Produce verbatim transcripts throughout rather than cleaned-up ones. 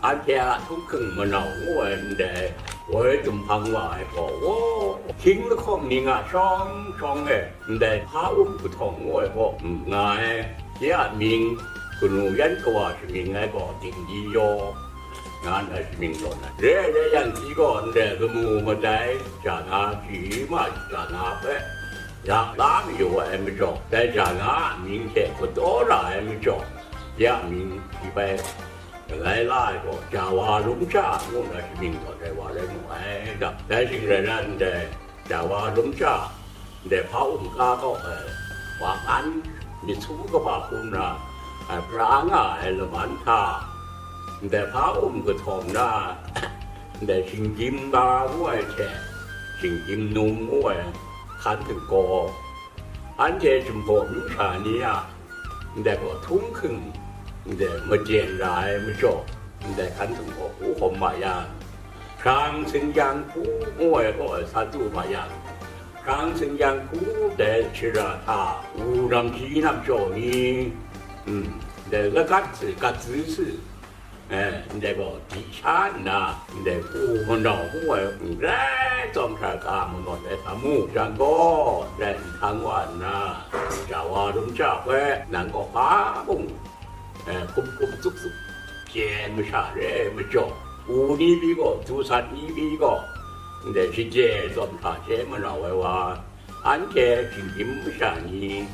Anhte a htunghking manau ngu ai ndai woi dumhpang wa ai gaw, hkying lahkawng ning a shawng shawng e ndai hpa um kahtawng ngu ai gaw n nga ai. Shi a mying kanu yan kawa shamying ai gaw Dingli Yaw nga nna shamying tawn ai. Re ai rai yang, shi gaw ndai lamu madai ja na, shi ma ja na hpe yak la mayu ai majaw, dai ja na a mying hte kataw ra ai majaw, ya mying shi bai galai la ai gaw, Jawa Lum Sha ngu nna shamying tawn ai wa rai mu ai. Dai shing rai na ndai, Jawa Lum Sha, ndai hpa um ka kau ai, wa ngan myit su kaba hkrum na, ai, pra nga ai laman hta, ndai hpa um kahtawng na, ndai shinggyim ga ngu ai hte, shinggyim num ngu ai hkan htinggaw, anhte Jinghpaw myu sha ni a ndai gaw htunghking ndai maden ra ai majaw, ndai hkan htinggaw hku hkawm ma yang, Hkrang Singyang Hku ngu ai gaw sa du ma yang, Hkrang Singyang Hku dai shara hta, Wu Nam Ji Nam Jaw ni, mm, ndai lagat si, gat si si, eh, ndai gaw di sha nna, ndai U Manau ngu ai n rai tsawm hkra ka manawn ai hkam mu jang gaw, ndai nhtang wa nna, Jawa Lum Sha hpe nang gaw hpa mung, eh, hkum hkum tsup tsup chye ai masha re ai majaw, U ni pyi gaw, Dusat ni pyi gaw, ndai shade tsawm hta chye manau ai wa, anhte shinggyim masha ni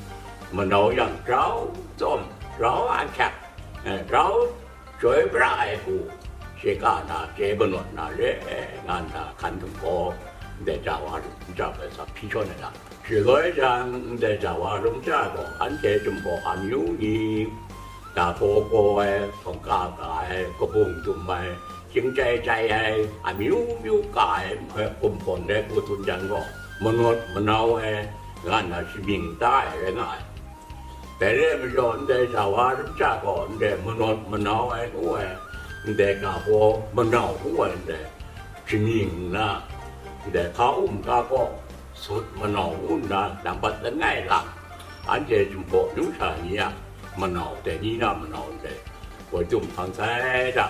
manau yang grau tsawm, grau ahkyak, eh, grau joi pra ai hku, sheka na chye manawn na re ai, nga nna hkan htinggaw, ndai Jawa Lum Sha hpe sa hpyi shawn ai lam. Shaloi jang, ndai Jawa Lum Sha gaw anhte Jinghpaw amyu ni, da gaw gaw ai, hpawng ka ka ai, kabung dum ai, chying chyai chyai ai, amyu myu ka ai, hpe gumhprawn ai hku tsun jang gaw, manawt manau ai, nga nna shamying da ai rai nga ai. Dai re ai majaw, ndai Jawa Lum Sha gaw ndai manawt manau ai ngu ai, ndai ga baw manau ngu ai ndai shamying nna, ndai hpa um ga kaw sut manau ngu nna nambat langai lang, anhte Jinghpaw myu sha ni a manau, dai ni na manau ndai woi dumhpang sai hta,